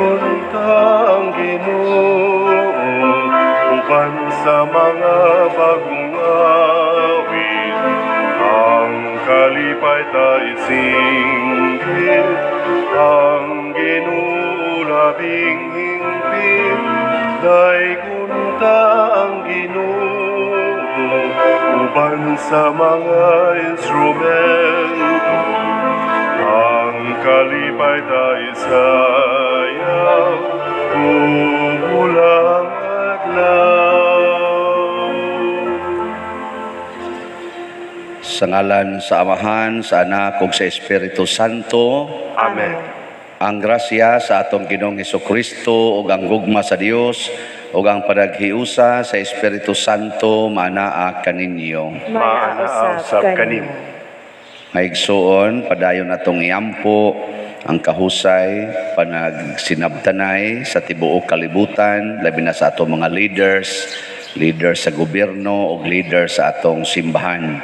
Daygon ta ang Ginoo uban sa mga bagong awit, ang kalipay ta isinggit, ang Ginoo labing hingpit. Daygon ta ang Ginoo uban sa mga instrumento, ang kalipay ta isayaw, umulang adlaw. Sa ngalan sa Amahan, sa Anak ug sa Espiritu Santo. Amen. Ang grasya sa atong Ginoong Hesukristo ug ang gugma sa Dios ug ang panaghiusa sa Espiritu Santo maanaa kaninyo. Maanaa usab kanimo. Maigsuon, padayon natong iampo ang kahusay panagsinabtanay sa tibuok kalibutan, labi na sa atong mga leaders, leaders sa gobyerno ug leaders sa atong simbahan.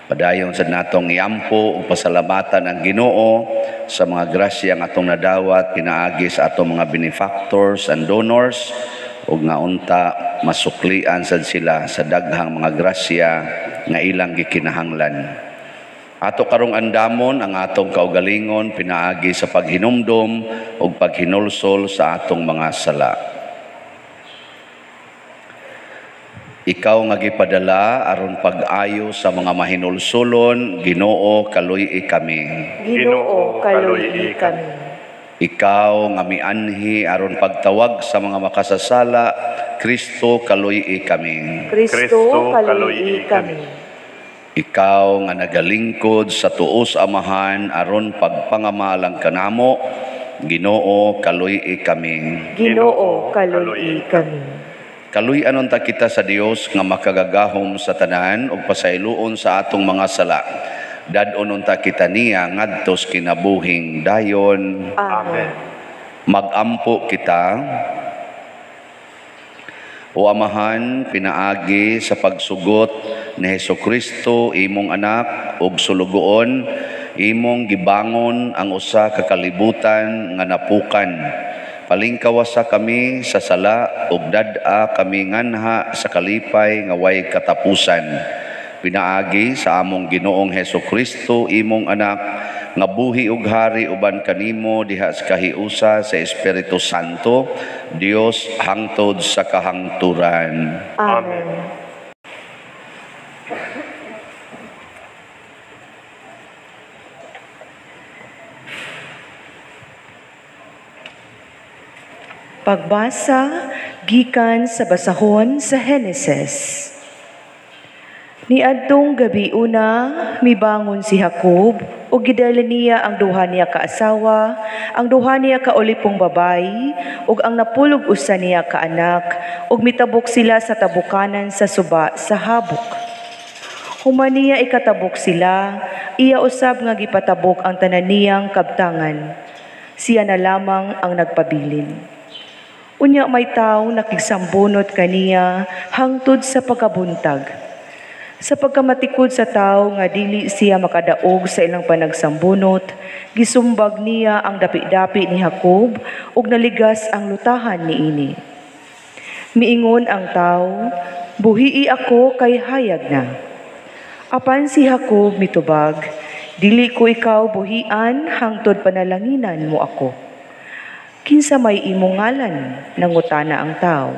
Padayon sa natong iampo ug pasalamatan ang Ginoo sa mga grasya nga atong nadawat pinaagi sa atong mga benefactors and donors, ug nga unta masuklian sad sila sa daghang mga grasya nga ilang gikinahanglan. Ato karong andamon ang atong kaugalingon pinaagi sa paghinumdom ug paghinulsol sa atong mga sala. Ikaw nga gipadala aron pag-ayo sa mga mahinulsulon, Ginoo, kaluy-i kami. Ginoo, kaluy-i kami. Ikaw nga mianhi aron pagtawag sa mga makasasala, Kristo, kaluy-i kami. Kristo, kaluy-i kami. Ikaw nga nagalingkod sa tuos Amahan aron pagpangamalang kanamo, Ginoo, kaluy-i kami. Ginoo, kaluy-i kami. Kaluy-anon ta kita sa Dios nga makagagahom sa tanan ug pasayloon sa atong mga sala. Dad-onon ta kita niya ngadtos kinabuhing dayon. Amen. Magampo kita. O Amahan, pinaagi sa pagsugot ni Hesukristo imong anak ug sulugoon, imong gibangon ang usa ka kalibutan nga napukan. Palingkawasa kami sa sala ug dad-a kami nganha sa kalipay nga way katapusan. Pinaagi sa among Ginoong Hesukristo imong anak nga buhi ug hari uban kanimo diha sa kahiusa sa Espiritu Santo, Dios hangtod sa kahangturan. Amen. Pagbasa gikan sa basahon sa Heneses. Niadtong gabi una, mibangon si Jacob ug gidala niya ang duha niya ka asawa, ang duha niya ka ulipong babayi, ug ang napulog usa niya ka anak, ug mitabok sila sa tabukanan sa suba sa Habok. Human niya ikatabok sila, iya usab nga gipatabok ang tanan niyang kabtangan. Siya na lamang ang nagpabilin. Unya may tawo nakigsambunot kaniya hangtod sa pagkabuntag. Sa pagkamatikod sa tawo nga dili siya makadaog sa ilang panagsambunot, gisumbag niya ang dapi-dapi ni Jacob ug naligas ang lutahan niini. Miingon ang tawo, buhii ako kay hayag na. Apan si Jacob mitubag, dili ko ikaw buhian hangtod panalanginan mo ako. Kinsa may imong ngalan, nangutana ang tao.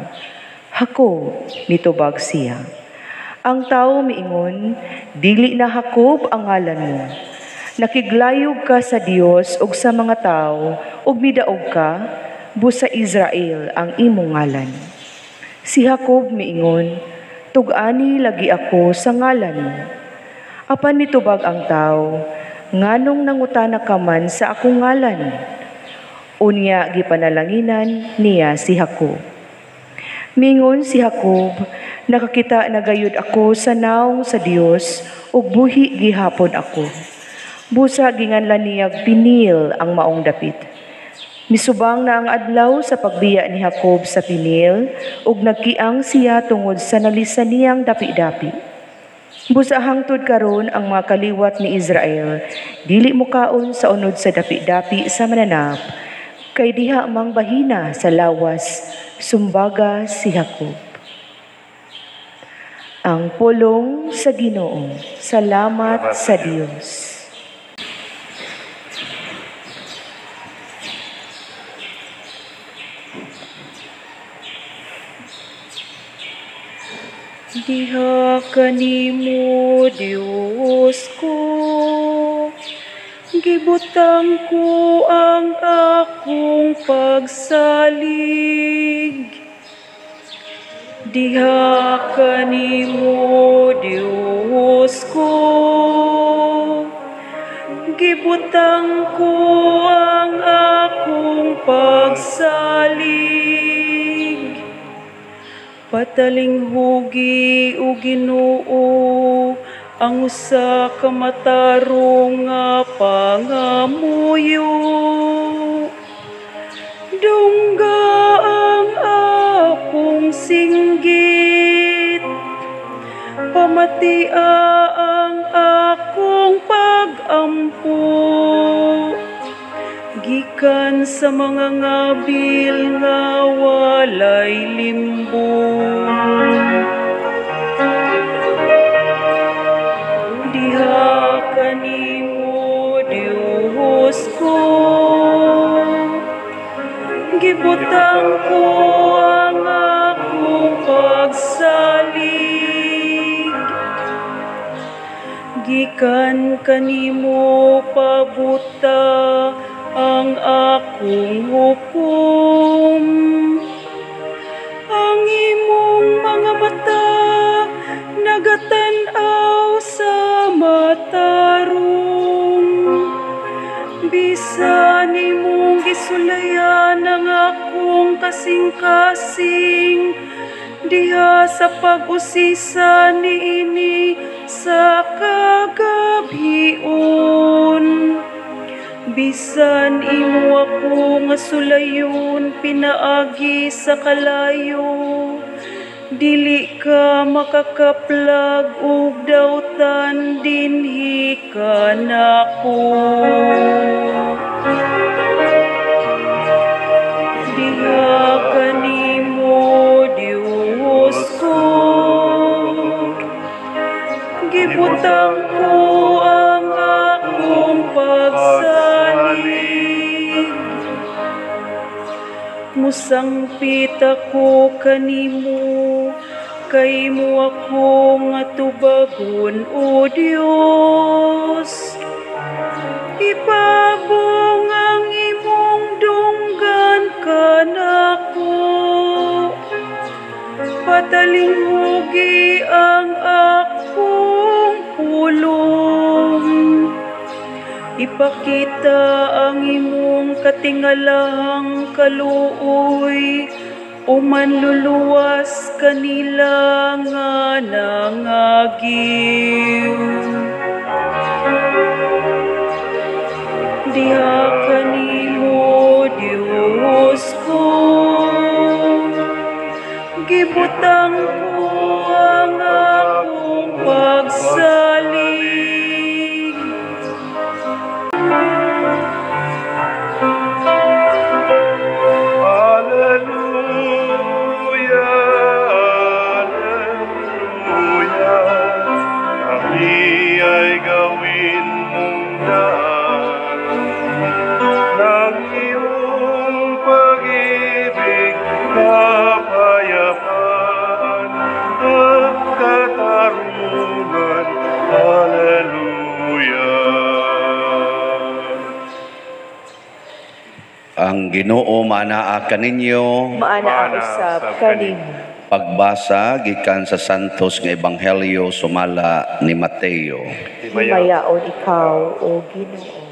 Jacob, mitubag siya. Ang tao miingon, dili na Jacob ang ngalan mo. Nakiglayog ka sa Dios ug sa mga tao, ug midaog ka, busa Israel ang imong ngalan. Si Jacob miingon, tug-ani lagi ako sa ngalan mo. Apan mitubag ang tao, nganong nangutana ka man sa akong ngalan? Unya gipanalanginan niya si Jacob. Mingon si Jacob, nakakita na gayud ako sa naong sa Dios ug buhi gihapon ako. Busa ginganlan niyag Pinil ang maong dapit. Misubang na ang adlaw sa pagbiya ni Jacob sa Pinil ug nagkiang siya tungod sa nalisa niyang dapi-dapi. Busa hangtod karon ang mga kaliwat ni Israel, dili mukaon sa unod sa dapi-dapi sa mananap, Kay diha mang bahina sa lawas, sumbaga si Jacob. Ang pulong sa Ginoo. Salamat sa Dios. Diha kanimo, Dios ko, gibutang ko ang akong pagsalig. Diha kanimo, Dios ko, gibutang ko ang akong pagsalig. Patalinghugi o Ginoo ang usa ka matarong nga pangamuyo. Dungga ang akong singgit, pamatia ang akong pag-ampo. Gikan sa mga ngabil nga walay limbong. Diha kanimo, Dios ko, gibutang ko ang akong pagsalig. Gikan kanimo pabuta ang akong hukom. Ang imong mga mata nagatan-aw sa matarong. Bisan imong gisulayan ang akong kasing-kasing, diha sa pag-usisa niini sa kagabhion. Bisan imo ako nga sulayon pinaagi sa kalayo, dili ka makakaplag og dautan dinhi kanako. Diha kanimo, Dios ko, gibutang ko ang akong pagsalig. Musangpit ako kanimo, kay mo ako nga tubagon, O Dios. Ipabong ang imong dunggan kanako, patalinghugi ang akong pulong. Ipakita ang imong katingalahang kaluoy, o manluluwas kanila nga nangagiw. Diha kanimo, Dios ko, gibutang ko ang akong pagsalig. Alleluia, Alleluia, kami ay gawin mong daan ng iyong pag-ibig, kapayapaan at katarungan. Alleluia. Ang Ginoo maanaa kaninyo. Maanaa usab kanimo. Pagbasa gikan sa Santos nga Ebanghelyo sumala ni Mateo. Himayaon ikaw, O Ginoo.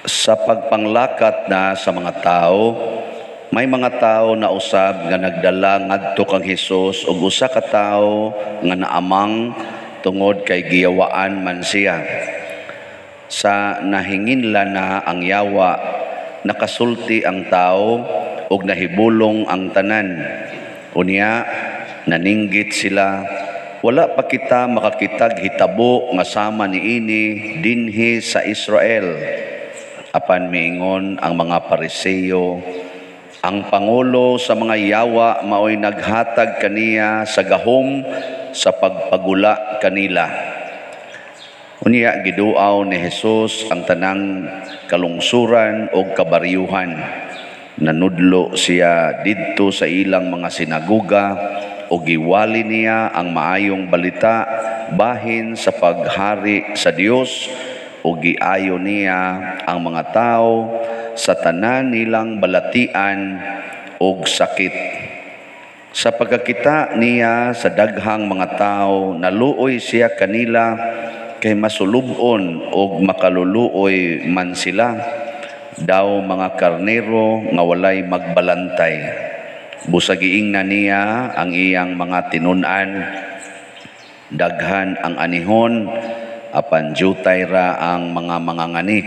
Sa pagpanglakat na sa mga tao, may mga tao na usab nga nagdala ngadto kang Hesus ug usa ka tawo nga naamang tungod kay giyawaan man siya. Sa nahinginla na ang yawa, nakasulti ang tao ug nahibulong ang tanan. Unya, naninggit sila, wala pa kita makakitag hitabo nga sama niini dinhi sa Israel. Apan miingon ang mga Pariseo, ang pangulo sa mga yawa maoy naghatag kaniya sa gahom sa pagpagula kanila. Unya giduaw ni Jesus ang tanang kalungsuran og kabaryuhan. Nanudlo siya didto sa ilang mga sinagoga ug giwali niya ang maayong balita bahin sa paghari sa Dios ug giayo niya ang mga tawo sa tanan nilang balatian ug sakit. Sa pagkakita niya sa daghang mga tawo, naluoy siya kanila kay masulub-on ug makaluluoy man sila, daw mga karnero nga walay magbalantay. Busag giingnan niya ang iyang mga tinun-an, daghan ang anihon, apan jutay ra ang mga mangangani.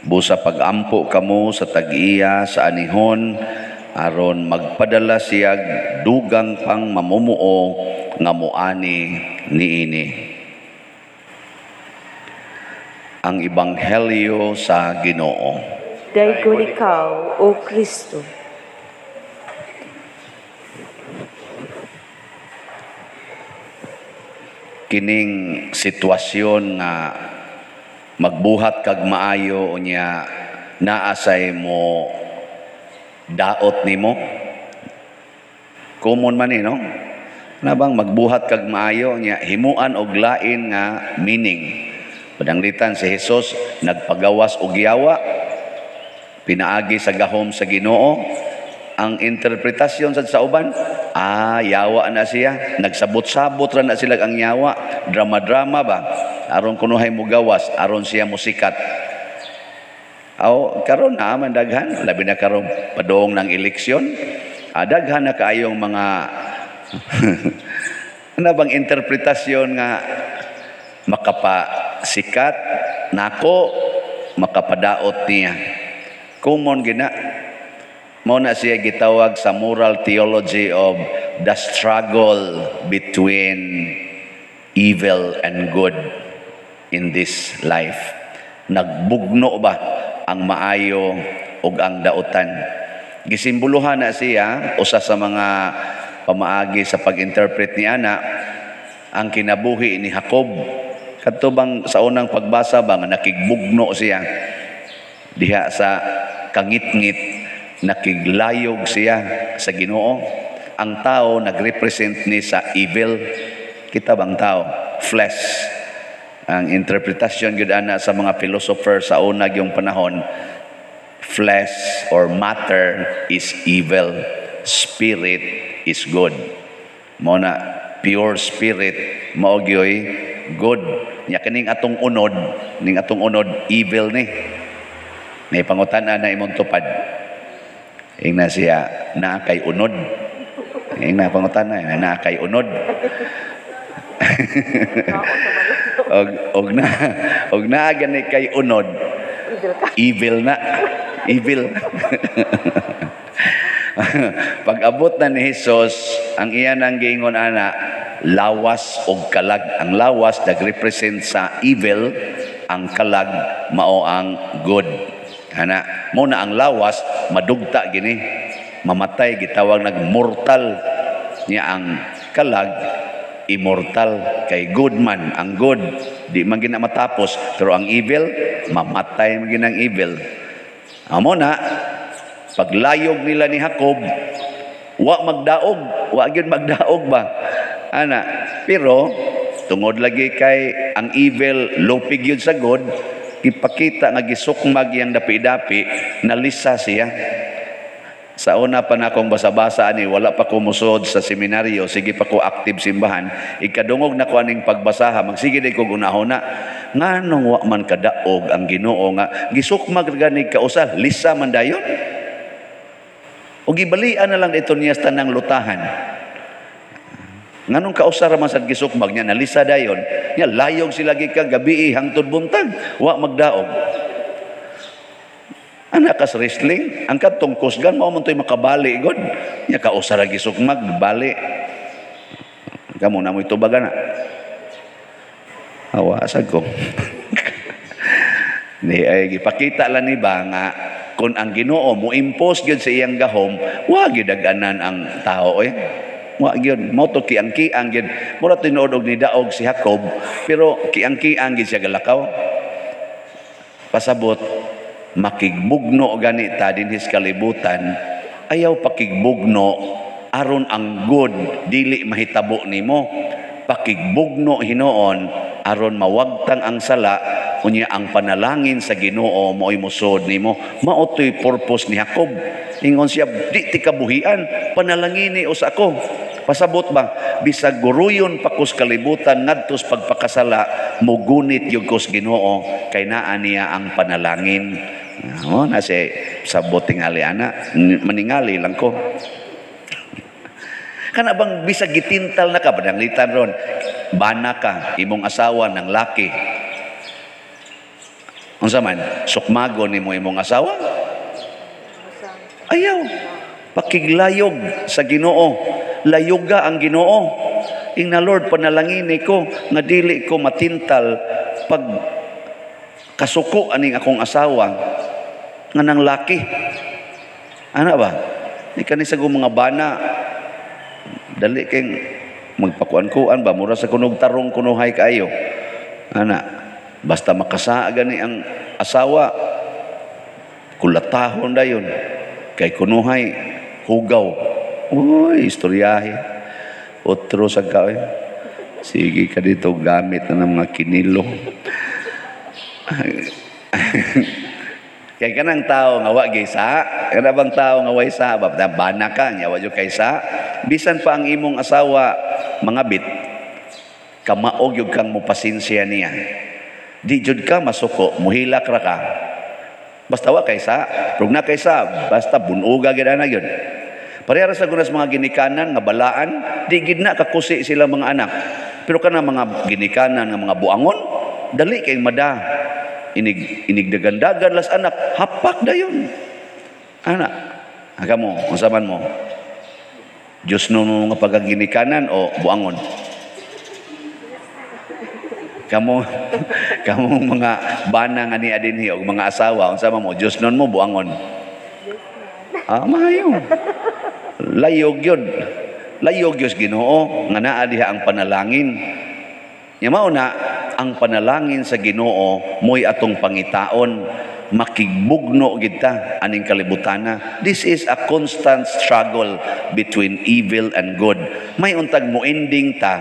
Busa pagampo kamo sa tag-iya sa anihon, aron magpadala siyag dugang pang mamumuo nga muani niini. Ang Ebanghelyo sa Ginoo. Daygon ikaw, O Kristo. Kining sitwasyon nga magbuhat kag maayo unya naasay mo daot nimo. Common man ni, no? Nabang magbuhat kag maayo unya himuan og lain nga meaning. Pananglitan si Jesus nagpagawas og yawa pinaagi sa gahom sa Ginoo. Ang interpretasyon sad sa uban, yawa na siya, nagsabot-sabot ra na sila ang yawa, drama-drama ba, aron kunuhay mo gawas, aron siya musikat. Aw karon na man daghan, labi na karon padung ng eleksyon, daghan na kaayong mga ano bang interpretasyon nga makapasikat nako, makapadaot niya. Common gina. Mao na siya gitawag sa moral theology of the struggle between evil and good in this life. Nagbugno ba ang maayo ug ang daotan? Gisimboluhan na siya usa sa mga pamaagi sa pag-interpret ni ana ang kinabuhi ni Jacob. Kadto bang sa unang pagbasa ba nga nakigbugno siya diha sa kangitngit, nakiglayog siya sa Ginoo. Ang tao nagrepresent ni sa evil. Kita bang tao? Flesh. Ang interpretasyon gyud ana sa mga philosopher sa una gyung panahon, flesh or matter is evil, spirit is good. Mao na pure spirit mao gyoy good. Nya kining atong unod, ning atong unod evil ni. May pangutan-an na imong tupad. Ingna siya, naa kay unod. Ingna pangutan-an, naa kay unod. Og na gani kay unod, evil na. Evil. Pag-abot na ni Jesus, ang iya nang giingon ana, lawas og kalag. Ang lawas nagrepresent sa evil, ang kalag mao ang good. Ana, mo na ang lawas madugta gini, mamatay, gitawag nagmortal. Niya ang kalag immortal, kay good man ang good di man gina matapos, pero ang evil mamatay man gina ang evil. Amo na paglayog nila ni Jacob, wa magdaog, wa gyud magdaog ba ana, pero tungod lagi kay ang evil lupig gyud sa good, ipakita nga gisukmag iyang dapi-dapi, nalisa siya. Sa una pa na akong basa-basa ani, wala pa ko musod sa seminaryo, sige pa ko active simbahan, ikadungog na ko aning pagbasaha, magsige day ko gunahona, nganong wa man kadaog ang Ginoo nga gisukmag gani kausa, lisa man dayon. O gibalian na lang dito niya sa tanang lutahan. Nganong kausa ra man sad gisukmag niya, nalisa dayon, niya layog sila gikan gabi hangtod buntag, wa magdaog. Anak kas wrestling, ang kadtong kusgan mao man toy makabali god. Nya kausa ra gisukmag bali. Kamo na mo'y tubagan na. Awa asag ko. Di ay gipakita lang ni ba nga kung ang Ginoo mo impose gyud sa iyang gahom, wa gyud daganan ang tao eh. Wa gyud mo to kiang-kiang gyud. Mura tinuod og nidaog si Jacob, pero kiang-kiang gyud siya galakaw. Pasabot makigbugno gani ta dinhi sa kalibutan, ayaw pakigbugno aron ang good dili mahitabo nimo. Pakigbugno hinuon aron mawagtang ang sala, unya ang panalangin sa Ginoo mo'y musod nimo. Mao to'y purpose ni Jacob. Ingon siya, di ti kabuhian, panalangini usa ko. Pasabot ba, bisag guruyon pa kos kalibutan ngadtos pagpakasala, mugunit gyud kos Ginoo kay naa niya ang panalangin. Oh, na si sabot tingali ana, maningali lang ko. Kana bang bisag gitintal na ka, pananglitan ron, bana ka, imong asawa ng laki. Unsa man, sukmago nimo imong asawa? Ayaw. Pakiglayog sa Ginoo. Layuga ang Ginoo. Ingna, Lord, panalangini ko nga dili ko matintal pag kasuko aning akong asawa nga nang laki. Ana ba? Di kani sa mga bana dali kay magpakuan-kuan ba, mura sa kunog tarong kunuhay kaayo. Ana, basta makasaa gani ang asawa, kulatahon dayon kay kunuhay hugaw. Uy, istoryahe. Otro sa ka. Sige ka dito gamit na ng mga kinilo. Kay kanang tao nga wa gisa, kana bang tao nga way sa, bana ka nya wa jud kay sa, bisan pa ang imong asawa mga bit, kamaog gyud kang mopasensya niya. Di jud ka masuko, muhilak ra ka. Basta wa kay sa, rug na kay sa, basta bunuga gyud ana gyud. Pareha ra sa gunas mga ginikanan nga balaan, di gid na kakusi sila mga anak. Pero kana mga ginikanan nga mga buangon, dali kay mada. Inig dagandagan las anak, hapak dayon. Ana, aga mo, unsa man mo? Diyos no nga pagaginikanan o buangon? Kamo, kamo mga bana nga niya dinhi og mga asawa, unsa man mo? Diyos nun mo buangon? Ah, maayo. Layog yun. Layog yun Ginoo nga naa diha ang panalangin. Nya mao na ang panalangin sa Ginoo mo'y atong pangitaon, makigbugno gid ta aning kalibutana. This is a constant struggle between evil and good. May untag mo ending ta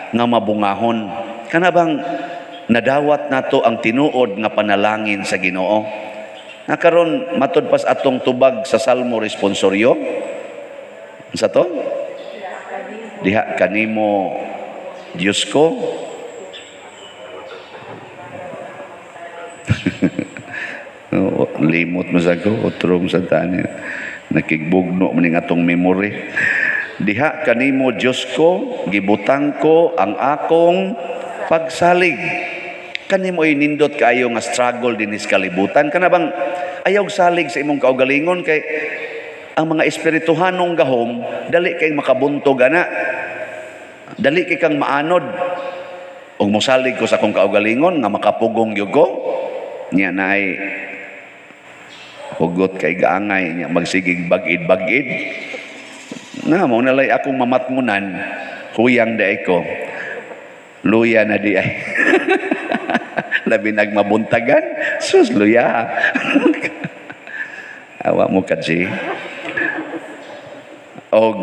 nga mabungahon. Kana bang nadawat nato ang tinuod nga panalangin sa Ginoo? Nga karon matud pas atong tubag sa Salmo responsorio. Unsa to? Diha kanimo Dios ko. Limot mo sa ko, otrom sa tani. Nakigbugno man ning atong memory. Diha kanimo Dios ko, gibutang ko ang akong pagsalig. Kanimo ay nindot kaayo nga struggle dinhi sa kalibutan. Kana bang ayaw salig sa imong kaugalingon kay ang mga espirituhanong gahom dali kay makabuntog ana. Dali kay kang maanod. Og mosalig ko sa akong kaugalingon nga makapugong gyud ko. Nya naay hugot kay gaangay nya magsigig bagid-bagid. Na mao na lay akong mamatngunan, huyang daay ko. Luya na di ay. Labi nagmabuntagan, sus luya. Awa mo kadsi. Og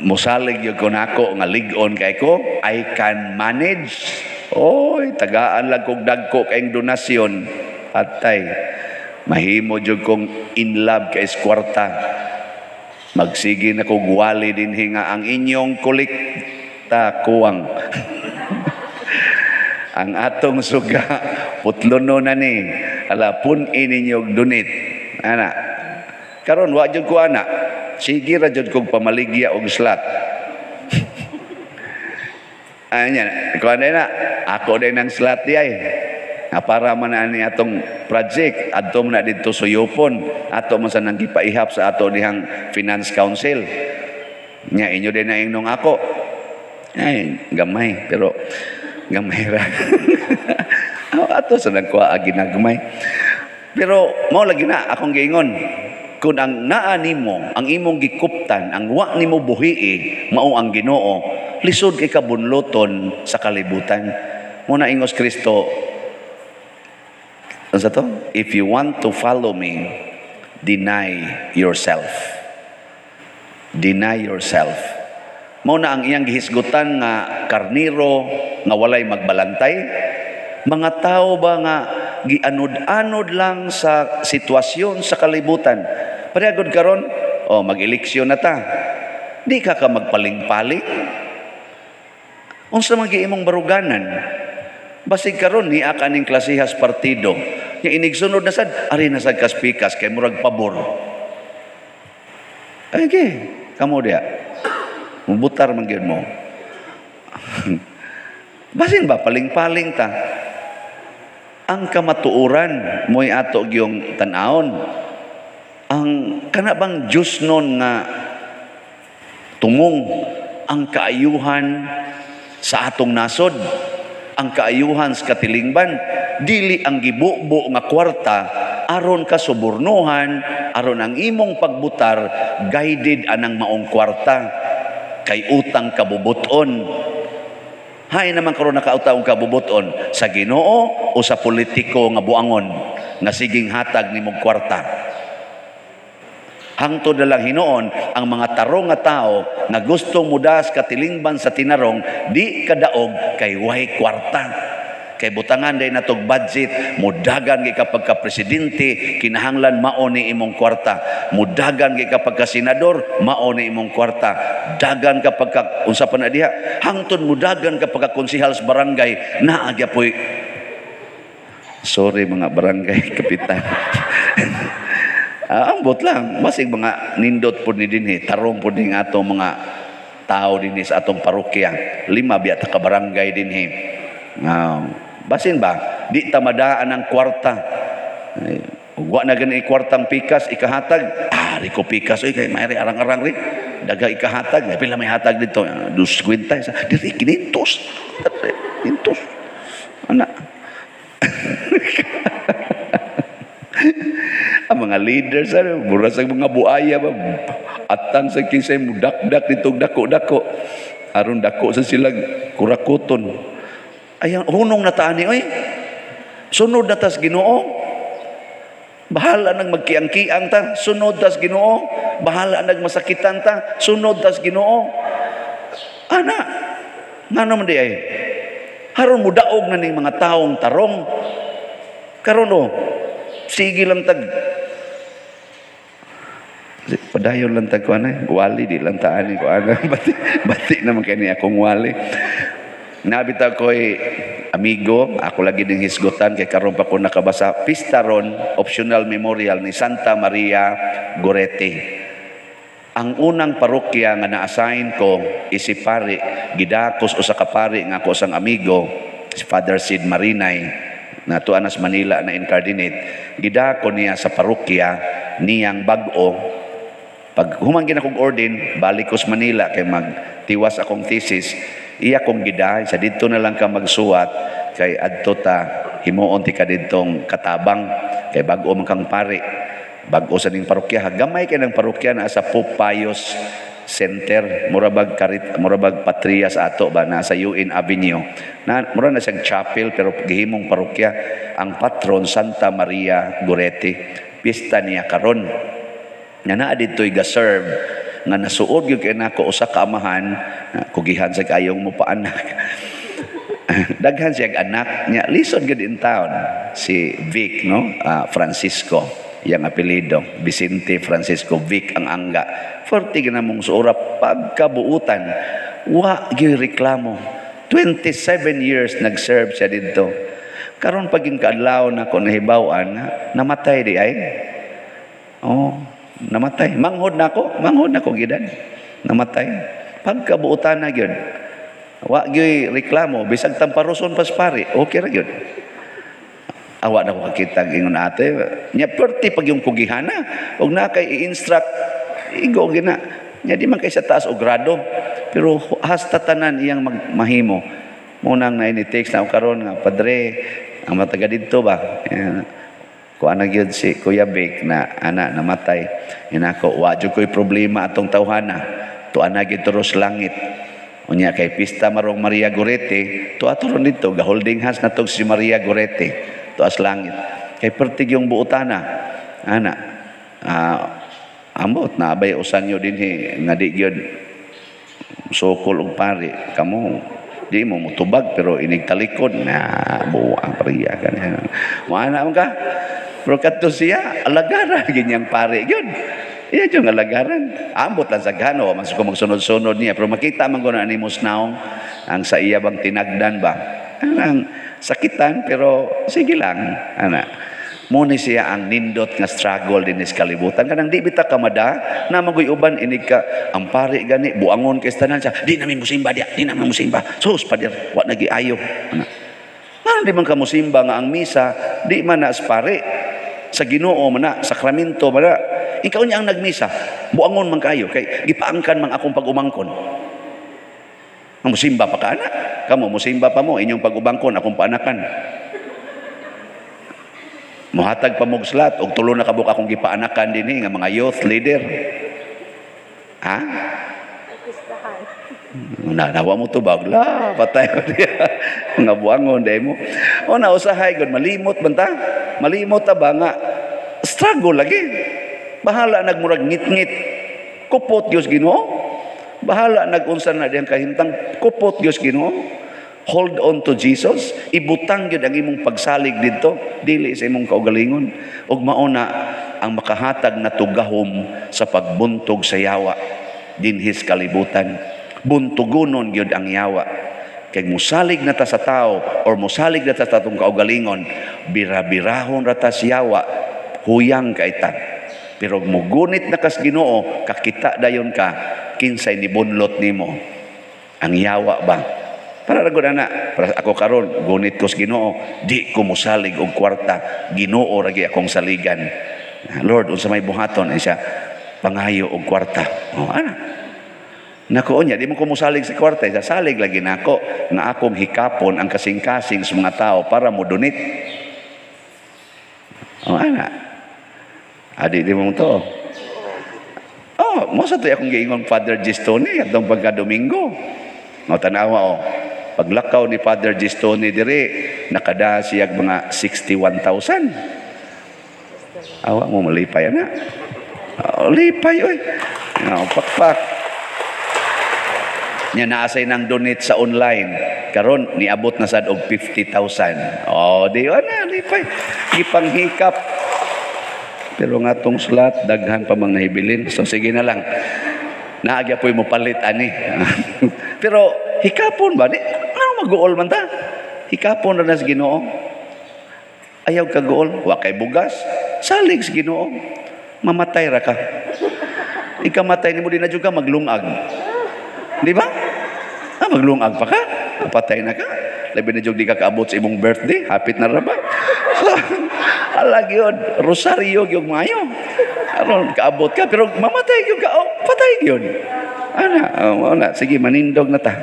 mosalig gyud ko nako nga lig-on kay ko, I can manage. Oy, tagaan lang kog dagko kayong donasyon. Patay. Mahimo jud kong in love kay eskwarta. Magsige na kog wali dinhi nga ang inyong kolekta kuwang. Ang atong suga putlono na ni. Ala pun-i ninyo og donate. Ana. Karon wa jud ko ana. Sige ra jud kog pamaligya og slot. Anya, kuan na ako din ang slot di ay. Nga para man ani atong project adto man na didto suyopon, ato man sa nang gipaihap sa ato dihang Finance Council. Nya inyo din na ingnong ako. Ay, gamay pero gamay ra. Ato sa nagkuha ginagmay. Pero mao lagi na akong giingon, kung ang naa nimo, ang imong gikuptan, ang wa nimo buhii, mao ang Ginoo, lisod kay kabunloton sa kalibutan. Muna ingos Kristo, ano sa to? If you want to follow me, deny yourself. Deny yourself. Mao na ang iyang gihisgutan nga karniro nga walay magbalantay. Mga tao ba nga gianod-anod lang sa sitwasyon sa kalibutan. Pareha gud karon, oh, mag-eleksyon na ta. Di ka ka magpaling-paling. Unsa man imong baruganan? Basig karon niya kaning klasihas partido. Nya inigsunod na sad, ari na sad kas pikas kay murag pabor. Ay, okay, kamo diya. Mubutar man gyud mo. Basin ba paling-paling ta? Ang kamatuoran mo'y ato gyung tan-awon. Ang kana bang Diyos nun nga tumong ang kaayuhan sa atong nasod, ang kaayuhan sa katilingban, dili ang gibubo nga kwarta aron ka subornuhan, aron ang imong pagbutar guided anang maong kwarta kay utang kabubuton. Hay naman karon nakautang kabubuton sa Ginoo o sa politiko nga buangon nga siging hatag nimong kwarta. Hangtod na lang hinuon ang mga tarong nga tao nga gusto mudas katilingban sa tinarong di kadaog kay way kwarta. Kay butangan day natog budget, mudagan gay kapag ka presidente kinahanglan mao ni imong kwarta. Mudagan gay kapag ka senador mao ni imong kwarta. Dagan kapag ka unsa pa na diha, hangtod mudagan kapag ka konsehal sa barangay naa gyapoy. Sorry mga barangay kapitan. Ambot lang, basig mga nindot po ni dinhi, tarong po ni atong mga tao dinhi sa atong parokya. 5 biya ta ka barangay dinhi. Basin ba, di tamadaan ang kwarta. Wa na gani kwartang pikas ikahatag. Ah, riko pikas oy kay mayri arang-arang ri. Daga ikahatag, may pila may hatag dito? 2.50. Diri 500. 500. Ana. Ang mga leaders, ano, mura sa mga buaya ba, atang sa kinsay mudakdak ditong dako-dako. Aron dako sa sila kurakuton. Ayan, hunong na taani, oy. Sunod na tas Ginoo. Bahala nang magkiang-kiang ta, sunod tas Ginoo. Bahala nang masakitan ta, sunod tas Ginoo. Ana, ngano man di ay? Haron mudaog na ning mga taong tarong. Karon o, sige lang tag padayon lang tag kuan ay wali di lang taan ni kuan. Bati, bati naman kay ni akong wali. Nabita ko'y amigo, ako lagi ding hisgutan kay karon pa ko nakabasa pista ron optional memorial ni Santa Maria Goretti. Ang unang parokya nga na-assign ko is si pari gidakos usa ka pari nga ako sang amigo si Father Sid Marinay na tuan sa Manila na incardinate. Gidako niya sa parokya niyang bag-o. Pag humangin akong ordin, balik ko sa Manila kay magtiwas akong thesis. Iya kong gidahay sa didto na lang ka magsuwat kay adto ta himuon ti ka didtong katabang kay bag-o man kang pari. Bag-o sa ning parokya, gamay kay ng parokya na sa Pope Pius Center, murabag karit, murabag Patria sa ato ba nasa UN Avenue. Na mura na siyang chapel pero gihimong parokya. Ang patron Santa Maria Goretti. Pista niya karon. Nga naa didto'y ga-serve nga nasuod gyud kay nako usa ka amahan, kugihan sa kayong mo paanak. Daghan siya anak niya, lisod gyud in town si Vic, no? Francisco yang apelyido, Vicente Francisco Vic ang angga. 40 ginamong suora pagkabuutan, wa gyud reklamo. 27 years nag-serve siya didto. Karon paging kaadlaw na ko nahibaw-an, namatay di ay. Oh, namatay. Manghod na ko gidan. Namatay. Pagkabuutan na gyud. Wa gyud reklamo bisag tamparoson pas pare, okay ra gyud. Awa na ko kakita ingon ate. Nya perti pag yung kugihana og na kay i-instruct igo gina. Nya di man kay sa taas og grado, pero hasta tanan iyang mahimo. Munang na ini text na karon nga padre, Ang mga taga didto ba? Kuan na gyud si Kuya Bake na ana namatay. Inako wa jud koy problema atong tawhana. Tuan na gyud turos langit. Unya kay pista marong Maria Goretti, tuwa turon didto ga holding hands na tog si Maria Goretti tuas langit. Kay pertig yung buotana. Ana. Ambot na abay usan nyo dinhi nga di gyud sukol og pari kamo di mo mutubag pero inig talikod na buang pariya kanina mo ana man ka pero kadto siya alagaran ganyang pari gyud iya gyud alagaran ambot lang sa gano man ko magsunod-sunod niya pero makita man ko na ni naong ang sa iya bang tinagdan ba ang sakitan pero sige lang ana. Muni siya ang nindot nga struggle din sa kalibutan. Kanang di bita kamada, na magoy uban inig ka, ang pari gani, buangon kay tanan siya, di namin musimba diya, di namin musimba. Sus, pader, wa nagiayo. Ana. Ngano di man ka musimba nga ang misa, di man na pari. Sa Ginoo man na, sakramento man na. Ikaw niya ang nagmisa, buangon man kayo, kay gipaangkan man akong pag-umangkon. Ang musimba pa ka, ana. Kamo, musimba pa mo, inyong pag-ubangkon, akong paanakan. Muhatag pa mog slat og tulo na kabuk akong gipaanakan dinhi nga mga youth leader. Ha? Na nawa mo tubag la patay ko diya. Mga buangon day mo. O na usahay gud malimot man ta. Malimot ta ba nga struggle lagi. Bahala nagmurag ngit-ngit. Kupot Dios Ginoo. Bahala nagunsa na diyang kahimtang kupot Dios Ginoo. Hold on to Jesus, ibutang gyud ang imong pagsalig didto, dili sa imong kaugalingon. Ug mao na ang makahatag na tugahom sa pagbuntog sa yawa dinhis kalibutan. Buntugonon gyud ang yawa. Kay musalig na ta sa tao or musalig na ta sa atong kaugalingon, bira-birahon ra ta sa yawa, huyang kay ta. Pero mugunit na kas Ginoo, kakita dayon ka kinsay nibunlot nimo. Ang yawa ba? Para ra gud ana, para ako karon gunit ko sa Ginoo, di ko mosalig og kwarta, Ginoo ra gyud akong saligan. Lord, unsa may buhaton ay siya pangayo og kwarta. Oh, ana. Nako niya, di mo ko mosalig sa kwarta, siya salig lagi nako nga akong hikapon ang kasing-kasing sa mga tao para mo donate. Oh, ana. Adi di mo to. Oh, mo sa to akong giingon Father Gistoni atong pagka Domingo. No tanawa oh. Paglakaw ni Father Gistoni dire nakada siya mga 61,000. Awa mo malipay na. Oh, lipay oy. No, pakpak. Nya naasay nang donate sa online. Karon niabot na sad og 50,000. Oh, di ana lipay. Gipanghikap. Pero nga tong slot daghan pa mang nahibilin. So sige na lang. Naagya po'y mo palit ani. Pero hikapon ba? Di, ano mag-uol man ta? Hikapon na sa Ginoo. Ayaw ka guol, wa kay bugas. Salig sa Ginoo. Mamatay ra ka. Ikamatay nimo di na jud ka maglungag. Di ba? Ah, maglungag pa ka. Patay na ka. Labi na jud di ka kaabot sa imong birthday, hapit na ra ba? So, ala gyud, rosaryo gyud maayo. Aron kaabot ka pero mamatay gyud ka, oh, patay gyud. Ana, oh, ana, sige manindog na ta.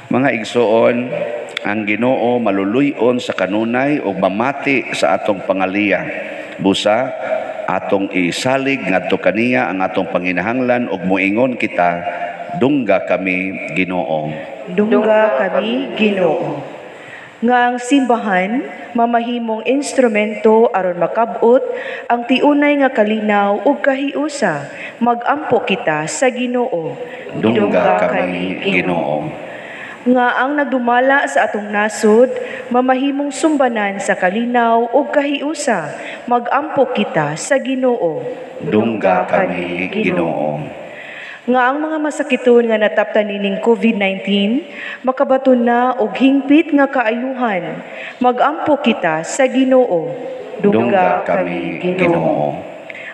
Mga igsoon, ang Ginoo maluluy-on sa kanunay ug mamati sa atong pangaliya. Busa atong isalig ngadto kaniya ang atong panginahanglan ug moingon kita, dungga kami Ginoo. Dungga kami Ginoo. Nga ang simbahan mamahimong instrumento aron makab-ot ang tiunay nga kalinaw ug kahiusa, magampo kita sa Ginoo. Dungga kami Ginoo. Nga ang nagdumala sa atong nasod mamahimong sumbanan sa kalinaw ug kahiusa, magampo kita sa Ginoo. Dungga kami Ginoo. Nga ang mga masakiton nga nataptan nining COVID-19 makabaton na og hingpit nga kaayuhan, magampo kita sa Ginoo. Dungga kami Ginoo.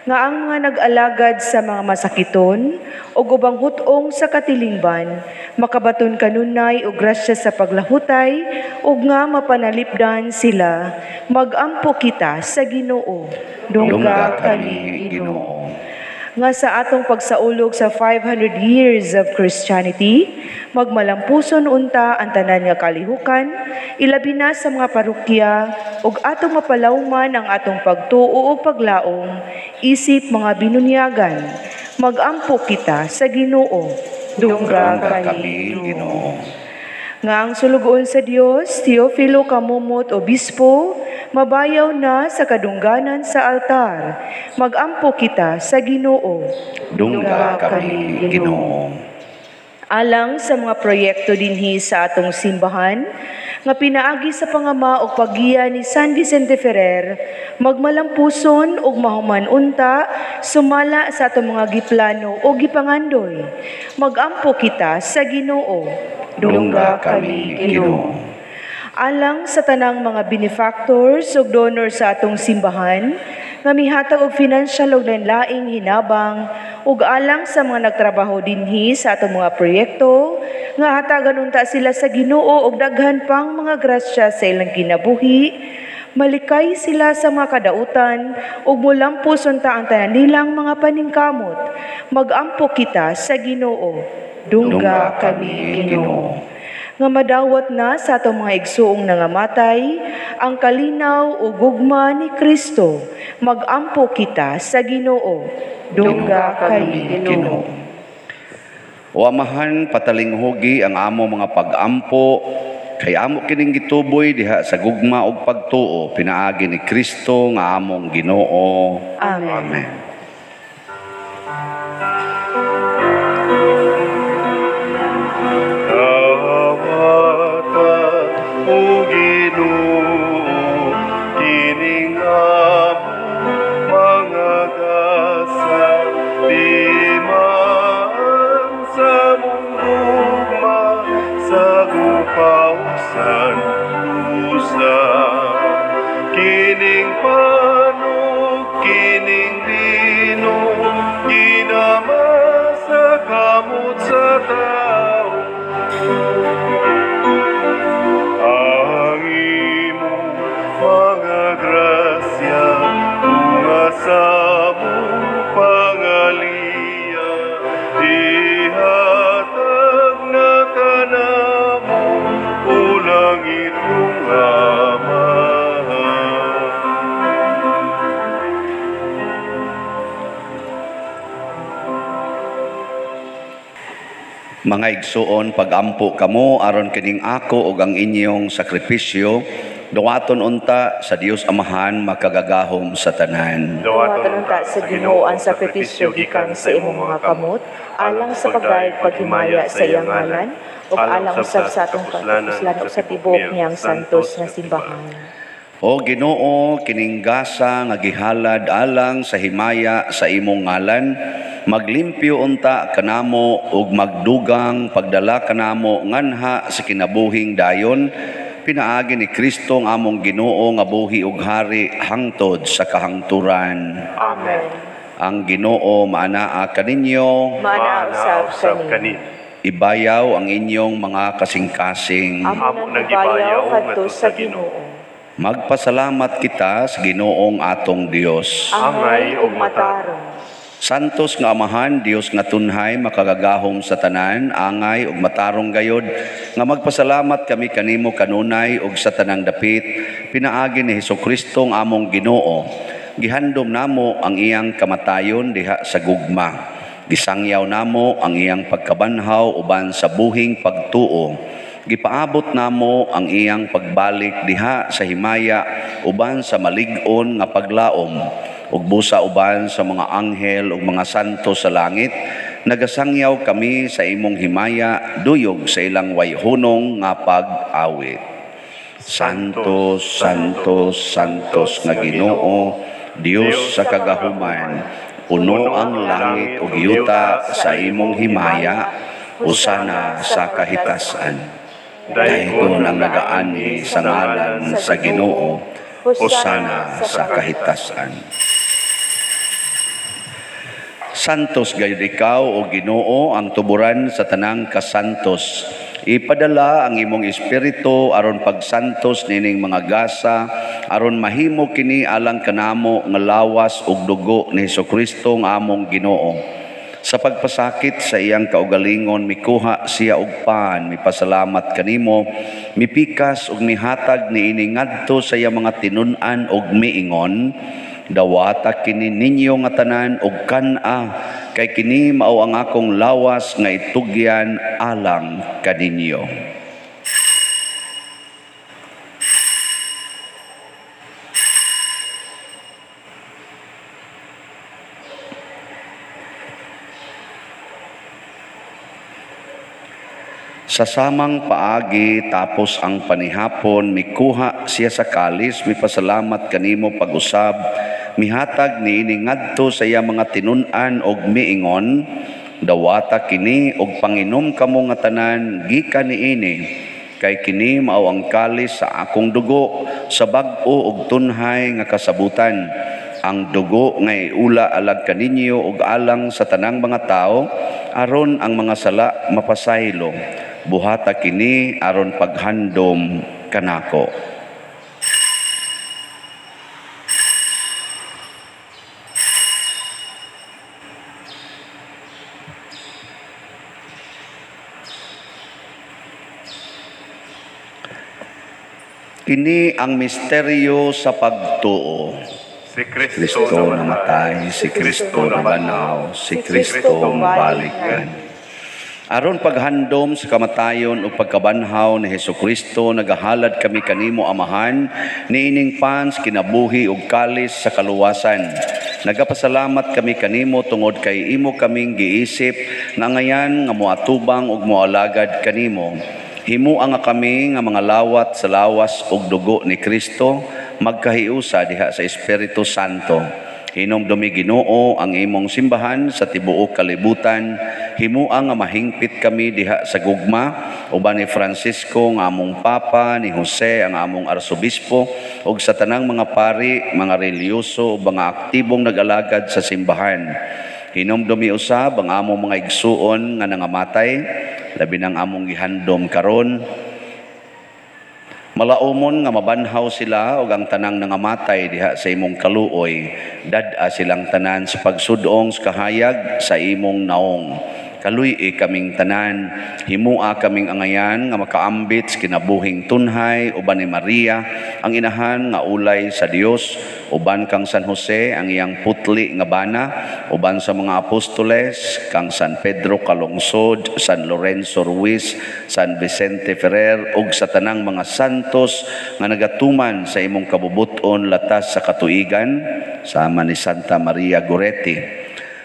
Nga ang mga nag-alagad sa mga masakiton og ubang hut-ong sa katilingban makabaton kanunay og grasya sa paglahutay ug nga mapanalipdan sila, magampo kita sa Ginoo. Dungga kami Ginoo. Nga sa atong pagsaulog sa 500 years of Christianity, magmalampuson unta ang tanan nga kalihukan, ilabi na sa mga parokya, ug atong mapalawman ang atong pagtuo ug paglaom, isip mga binunyagan. Magampo kita sa Ginoo. Dungga kami, Ginoo. Nga ang sulugoon sa Dios, Teofilo Camomot Obispo, mabayaw na sa kadungganan sa altar. Magampo kita sa Ginoo. Dungga kami, Ginoo. Alang sa mga proyekto dinhi sa atong simbahan, nga pinaagi sa pangama og paggiya ni San Vicente Ferrer, magmalampuson ug mahuman unta sumala sa atong mga giplano o gipangandoy. Magampo kita sa Ginoo. Dungga kami, Ginoo. Alang sa tanang mga benefactors ug donors sa atong simbahan, nga mihatag og financial ug lain-laing hinabang, ug alang sa mga nagtrabaho dinhi sa atong mga proyekto, nga hatagan unta sila sa Ginoo og daghan pang mga grasya sa ilang kinabuhi, malikay sila sa mga kadautan ug mulampos unta ang tanan nilang mga paningkamot. Magampo kita sa Ginoo. Dungga kami, Ginoo. Nga madawat na sa atong mga igsuong nangamatay ang kalinaw ug gugma ni Kristo. Magampo kita sa Ginoo. Dungga kami, Ginoo. O Amahan, patalinghugi ang amo mga pag-ampo, kay amo kining gituboy diha sa gugma ug pagtuo, pinaagi ni Kristo nga among Ginoo. Amen. Amen. Dawata, o Ginoo, kining among mga gasa, timaan sa mong gugma, sa gupaw san usa. Kining panog, kining bino, ginama sa kamot sa tao. Ang imong mga grasya, tunga sa among pangaliya, ihatag na kanamo, o langit mong Amahan. Mga igsuon, pagampo kamo aron kining ako ug ang inyong sakripisyo duwaton unta sa Dios Amahan makagagahom sa tanan. Duwaton unta sa Ginoo ang sakripisyo gikan sa imong mga kamot, alang sa pagdayeg paghimaya sa iyang ngalan, ug alang usab sa atong kapuslanan ug sa tibuok niyang santos nga simbahan. O Ginoo, kining gasa nga gihalad alang sa himaya sa imong ngalan, maglimpyo unta kanamo ug magdugang pagdala kanamo nganha sa kinabuhing dayon, pinaagi ni Kristo ang among Ginoo nga buhi ug hari hangtod sa kahangturan. Amen. Ang Ginoo maanaa kaninyo, Maanaa usab kaninyo. Ibayaw ang inyong mga kasing-kasing. Amo nang ibayaw kadto sa Ginoo. Magpasalamat kita sa Ginoong atong Dios. Angay ug matarong. Santos nga Amahan, Dios nga tunhay, makagagahom sa tanan, angay ug matarong gayod, nga magpasalamat kami kanimo kanunay ug sa tanang dapit, pinaagi ni Hesukristo ang among Ginoo. Gihandom namo ang iyang kamatayon diha sa gugma. Gisangyaw namo ang iyang pagkabanhaw uban sa buhing pagtuo. Gipaabot namo ang iyang pagbalik diha sa himaya uban sa malig-on nga paglaom, ug busa uban sa mga anghel ug mga santo sa langit. Nagasangyaw kami sa imong himaya duyog sa ilang wayhunong nga pag-awit. Santos, Santos, Santos nga Ginoo, Dios sa kagahuman, puno ang langit ug yuta sa imong himaya, usana sa kahitasan. Dahil ang nagaani sa ngalan sa Ginoo, usana sa kahitasan. Santos gayud ikaw o Ginoo, ang tuburan sa tanang kasantos. Ipadala ang imong espiritu aron pagsantos nining mga gasa, aron mahimo kini alang kanamo nga lawas ug dugo ni Hesukristo nga among Ginoo. Sa pagpasakit sa iyang kaugalingon, mikuha siya og pan, mipasalamat kanimo, mipikas ug mihatag niini ngadto sa iyang mga tinun-an ug miingon, dawata kini ninyo nga tanan og kan-a, kay kini mao ang akong lawas nga itugyan alang kaninyo. Sa samang paagi tapos ang panihapon, mikuha siya sa kalis, mipasalamat kanimo pag-usab, mihatag niini ngadto sa iya mga tinun-an og miingon, dawata kini og panginom kamo nga tanan gikan niini, kay kini mao ang kalis sa akong dugo sa bag-o og tunhay nga kasabutan. Ang dugo nga iula alag kaninyo og alang sa tanang mga tawo, aron ang mga sala mapasaylo. Buhata kini aron paghandom kanako. Kini ang misteryo sa pagtuo. Si Kristo namatay, si Kristo nabanhaw, si Kristo mabalikan. Aron paghandom sa kamatayon o pagkabanhaw ni Hesukristo, nagahalad kami kanimo Amahan, niining pans kinabuhi ug kalis sa kaluwasan. Nagapasalamat kami kanimo tungod kay imo kaming giisip nga ngayan nga moatubang ug moalagad kanimo. Himua nga kami nga mga lawat sa lawas ug dugo ni Kristo, magkahiusa diha sa Espiritu Santo. Hinumdumi Ginoo ang imong simbahan sa tibuok kalibutan. Himua nga mahingpit kami diha sa gugma uban ni Francisco nga among Papa, ni Jose ang among Arsobispo, ug sa tanang mga pari, mga relihiyoso ug mga aktibong nag-alagad sa simbahan. Hinumdumi usab ang among mga igsuon nga nangamatay, labi nang among gihandom karon. Malaumon nga mabanhaw sila og ang tanang nangamatay diha sa imong kaluoy. Dad-a silang tanan sa pagsudong sa kahayag sa imong naong. Kaluy-i kaming tanan, himua kaming angayan nga makaambit sa kinabuhing tunhay uban ni Maria, ang inahan nga ulay sa Dios, uban kang San Jose ang iyang putli nga bana, uban sa mga apostoles, kang San Pedro Calungsod, San Lorenzo Ruiz, San Vicente Ferrer, ug sa tanang mga santos nga nagatuman sa imong kabubuton latas sa katuigan, sama ni Santa Maria Goretti.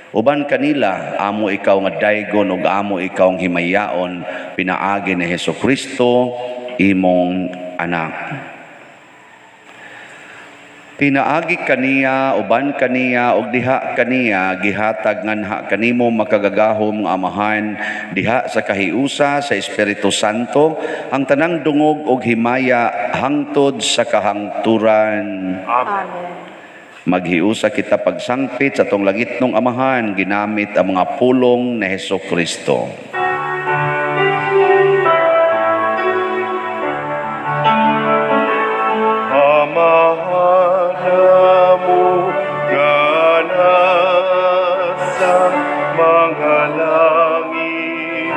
Uban kanila, amo ikaw nga daygon ug amo ikaw ang himayaon, pinaagi ni Hesukristo imong anak. Pinaagi kaniya, uban kaniya, ug diha kaniya, gihatag nganha kanimo makagagahom nga Amahan, diha sa kahiusa sa Espiritu Santo, ang tanang dungog ug himaya hangtod sa kahangturan. Amen. Maghiusa kita pagsangpit sa atong langitnong Amahan, ginamit ang mga pulong ni Hesukristo. Amahan namo nga nasa mga langit,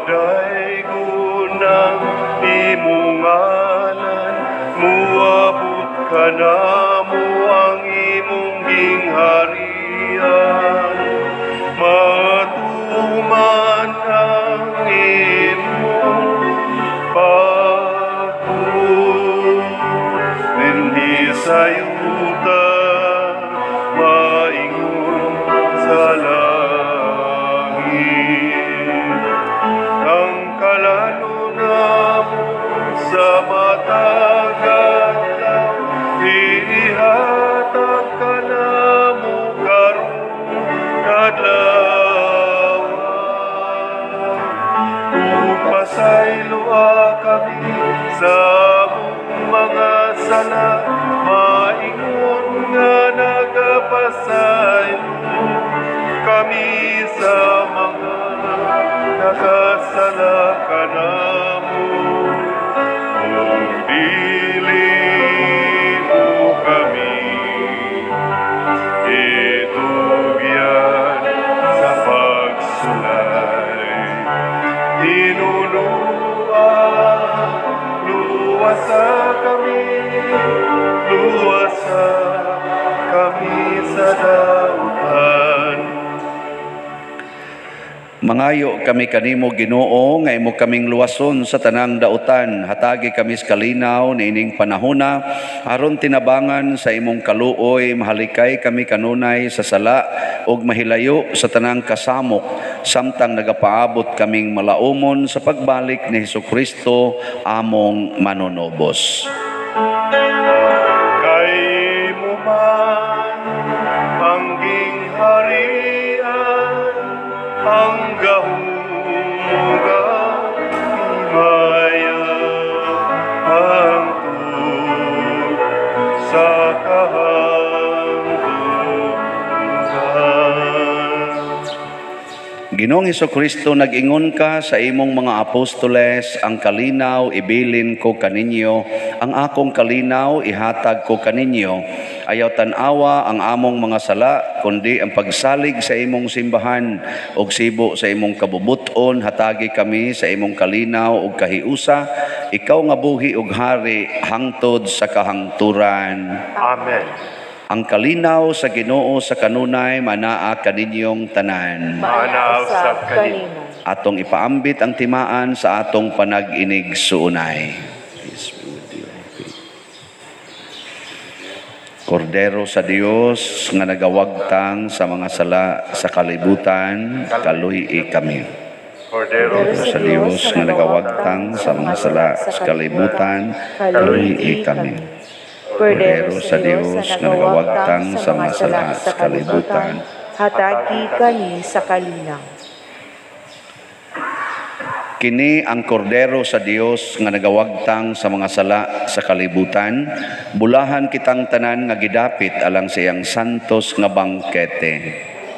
pagdaygon ang imong ngalan, muabot kanamo ang imong gingharian, matuman ang imong pagbuot dinhi sa yuta, maingon sa langit. Ang kalano namo sa matag adlaw, ihatag kanamo karon adlaw. Ug pasayloa kami sa among mga sala, maingon nga nagapasaylo kami sa mga nakasala sa dautan. Mangayo kami kanimo, Ginoo, nga imo kaming luwason sa tanang dautan. Hatagi kami sa kalinaw niining panahona aron tinabangan sa imong kaluoy, mahalikay kami kanunay sa sala ug mahilayo sa tanang kasamok samtang nagapaabot kaming malaumon sa pagbalik ni Hesukristo among manunubos. Kay mo man ang gingharian, ang gahom ug ang himaya, hangtod sa kahangturan. Ginoong Hesukristo, nag-ingon ka sa imong mga apostoles, ang kalinaw ibilin ko kaninyo, ang akong kalinaw ihatag ko kaninyo. Ayaw tan-awa ang among mga sala, kundi ang pagsalig sa imong simbahan ug sibo sa imong kabubuton, hatagi kami sa imong kalinaw ug kahiusa, ikaw nga buhi ug hari hangtod sa kahangturan. Amen. Ang kalinaw sa Ginoo sa kanunay manaa kaninyong tanan. Maanaa usab kanimo. Atong ipaambit ang timaan sa atong panag-inig suunay. Peace be with you. Kordero sa Dios nga nagawagtang sa mga sala sa kalibutan, kaluy-i kami. Kordero sa Dios nga nagawagtang sa mga sala sa kalibutan, kaluy-i kami. Kordero sa Dios nga nagawagtang sa mga sala sa kalibutan, hatagi kami sa kalinaw. Kini ang kordero sa Dios nga nagawagtang sa mga sala sa kalibutan, bulahan kitang tanan nga gidapit alang sa iyang santos nga bangkete.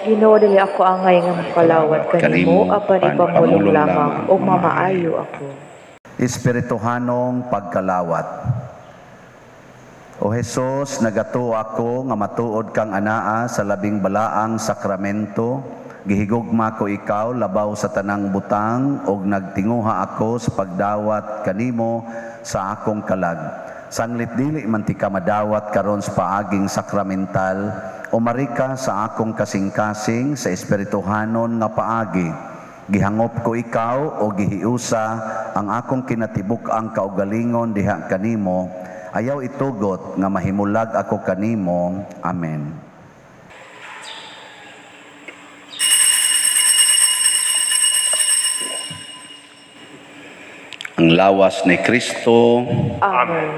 Ginoo, dili ako angay nga mokalawat kanimo, apan ipamulong lamang ug mamaayo ako. Espirituhanong pagkalawat. O Hesus, nagatuo ako nga matuod kang anaa sa labing balaang sakramento. Gihigugma ko ikaw labaw sa tanang butang ug nagtinguha ako sa pagdawat kanimo sa akong kalag. Sanglit dili man ti ka madawat karon sa paaging sakramental, umari ka sa akong kasing-kasing sa espirituhanon nga paagi. Gihangop ko ikaw o gihiusa ang akong kinatibuk-ang kaugalingon diha kanimo. Ayaw itugot nga mahimulag ako kanimo. Amen. Ang lawas ni Kristo. Amen.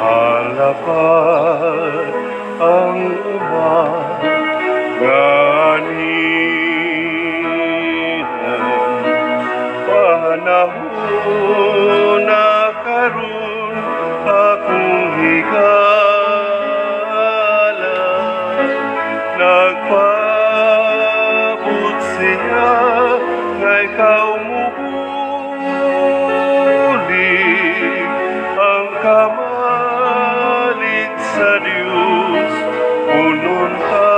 Halapat ang umaga nihon, panahon na karon akong higala, nagpaabot siya nga ikaw mubulig, ang kamalig sa Dios punon ta.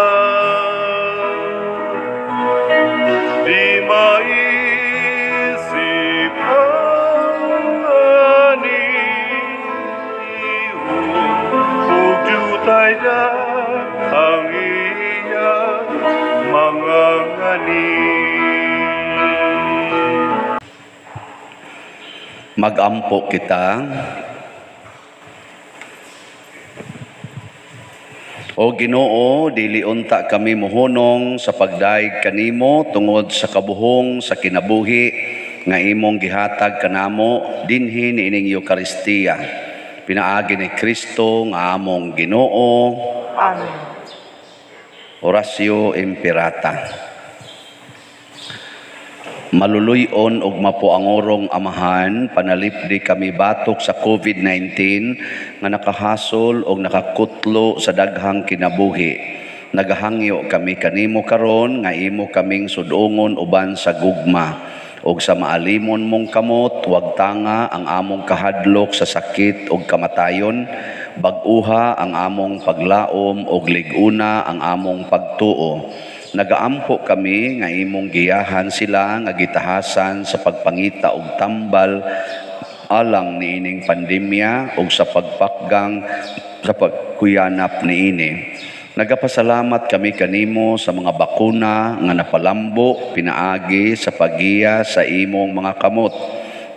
Di maisip ang anihon, ug jutay na ang iyang mga ngani. Magampo kita. O Ginoo, dili unta kami mohunong sa pagdayeg kanimo tungod sa kabuhong sa kinabuhi nga imong gihatag kanamo dinhi niining Eukaristiya. Pinaagi ni Kristo nga among Ginoo. Amen. Oratio Imperata. Maluluyon og mapuangorong Amahan, panalipdi kami batok sa COVID-19 nga nakahasol og nakakutlo sa daghang kinabuhi. Nagahangyo kami kanimo karon nga imo kaming sudongon uban sa gugma og sa maalimon mong kamot, wag tanga ang among kahadlok sa sakit og kamatayon, bag-uha ang among paglaom og lig-una ang among pagtuo. Nagaampo kami nga imong giyahan sila nga gitahasan sa pagpangita og tambal alang niining pandemya og sa pagpakgang sa pagkuyanap niini. Nagapasalamat kami kanimo sa mga bakuna nga napalambo pinaagi sa paggiya sa imong mga kamot.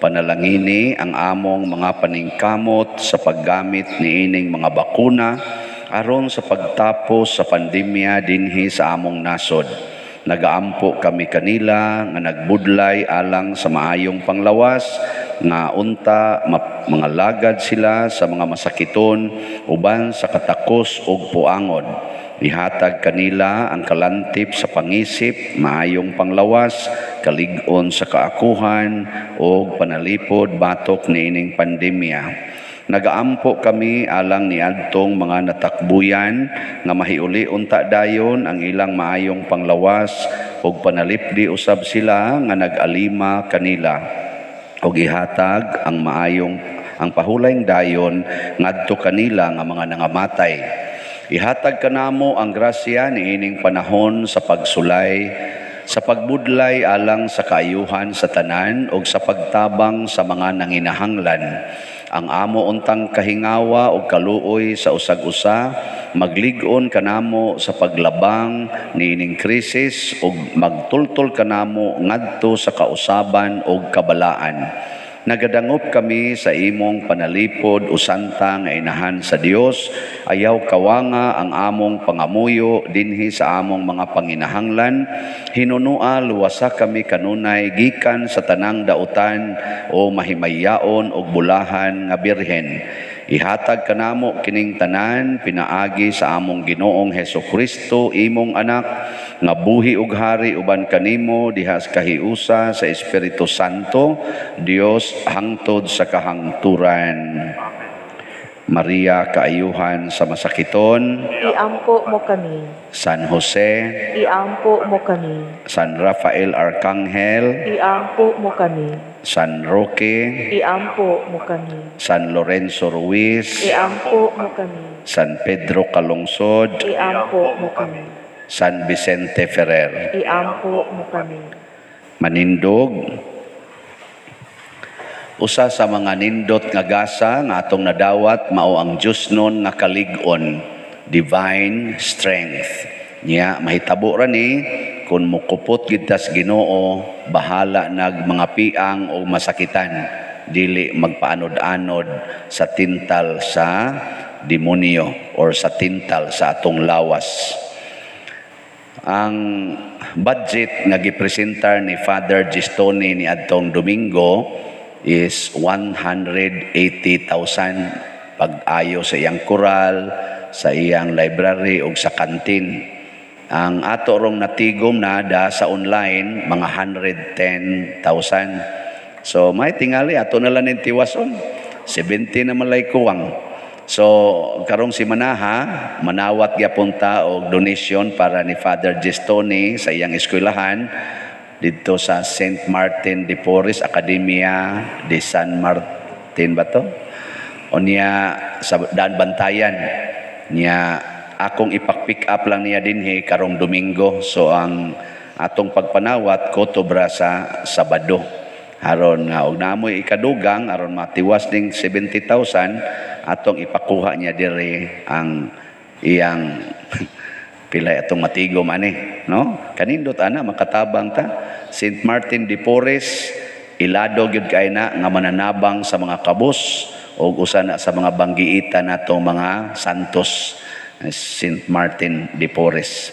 Panalangini ang among mga paningkamot sa paggamit niining mga bakuna aron sa pagtapos sa pandemya dinhi sa among nasod. Nagaampo kami kanila nga nagbudlay alang sa maayong panglawas, nga unta mga lagad sila sa mga masakiton uban sa katakos ug puangod. Ihatag kanila ang kalantip sa pangisip, maayong panglawas, kalig-on sa kaakuhan ug panalipod batok niining pandemya. Nagaampo kami alang niadtong mga natakbuyan nga mahiuli unta dayon ang ilang maayong panglawas ug panalipdi usab sila nga nag-alima kanila ug ihatag ang maayong ang pahulayng dayon ngadto kanila nga mga nangamatay. Ihatag kanamo ang grasya niining panahon sa pagsulay, sa pagbudlay alang sa kaayuhan sa tanan ug sa pagtabang sa mga nanginahanglan. Ang amo untang kahingawa o kaluoy sa usag-usa, maglig-on kanamo sa paglabang niining krisis ug magtultol kanamo ngadto sa kausaban ug kabalaan. Nagadangop kami sa imong panalipod o santa nga inahan sa Dios, ayaw kawanga ang among pangamuyo dinhi sa among mga panginahanglan. Hinunua luwasa kami kanunay gikan sa tanang dautan o mahimayaon og bulahan nga birhen. Ihatag kanamo kining tanan pinaagi sa among Ginoong Hesukristo, imong anak, nga buhi ug hari uban kanimo diha sa kahiusa sa Espiritu Santo, Dios hangtod sa kahangturan. Maria, kaayuhan sa masakiton, iampo mo kami. San Jose, iampo mo kami. San Rafael Arcangel, iampo mo kami. San Roque, iampo mo kami. San Lorenzo Ruiz, iampo mo kami. San Pedro Calungsod, iampo mo kami. San Vicente Ferrer, iampo mo kami. Manindog. Usa sa mga nindot nga gasa nga atong nadawat mao ang Diyosnon nga kalig-on, divine strength. Nya mahitabo ra ni kun mukupot gid tas Ginoo, bahala nag mga piang o masakitan, dili magpaanod-anod sa tintal sa demonyo or sa tintal sa atong lawas. Ang budget nga gipresentar ni Father Gistoni ni adtong Domingo is 180,000 pag-ayo sa iyang kural, sa iyang library ug sa kantin. Ang ato rong natigom na da sa online mga 110,000. So may tingali ato na lang ning tiwason. 70 na malay kuwang. So karong si Manaha, manawat gyapon ta og donation para ni Father Gistoni sa iyang eskwelahan dito sa St. Martin de Porres Academia de San Martin ba to? O niya sa Daan Bantayan. Niya akong ipak-pick up lang niya dinhi karong Domingo. So ang atong pagpanawat kotobra sa Sabado. Aron nga og namoy ikadugang aron matiwas ning 70,000 atong ipakuha niya diri ang iyang pilay atong matigom ani, no? Kanindot ana makatabang ta. St. Martin de Porres ilado gyud kay na nga mananabang sa mga kabus og usa na sa mga banggiitan natong mga santos, St. Martin de Porres.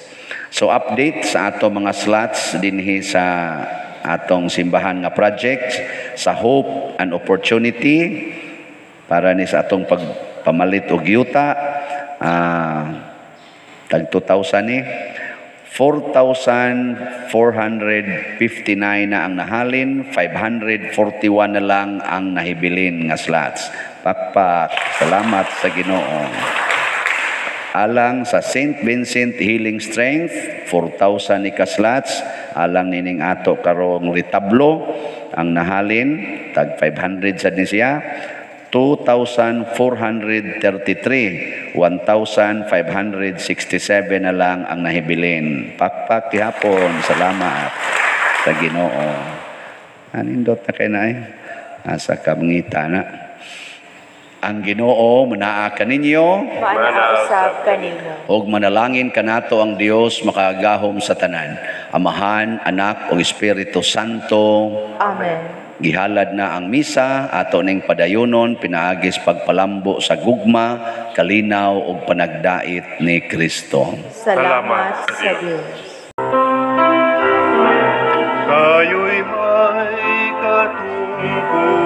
So update sa ato mga slots dinhi sa atong simbahan nga project sa Hope and Opportunity para ni sa atong pagpamalit og yuta, tag 2,000 ni 4,459 na ang nahalin, 541 na lang ang nahibilin nga slots. Pakpak, salamat sa Ginoo. Alang sa St. Vincent Healing Strength, 4,000 ni ka slots. Alang nining ato karong retablo ang nahalin, tag 500 sad ni siya. 2,433, 1,567 na lang ang nahibilin. Pakpak gihapon, salamat sa Ginoo. Anindot na kay na eh. Asa ka mangita na. Ang Ginoo manaa kaninyo. Manaa usab kanimo. Ug manalangin kanato ang Dios makagagahom sa tanan, Amahan, Anak ug Espiritu Santo. Amen. Gihalad na ang misa, ato ning padayonon pinaagis pagpalambo sa gugma, kalinaw ug panagdait ni Kristo. Salamat sa Dios. Tayo'y may katungkulan.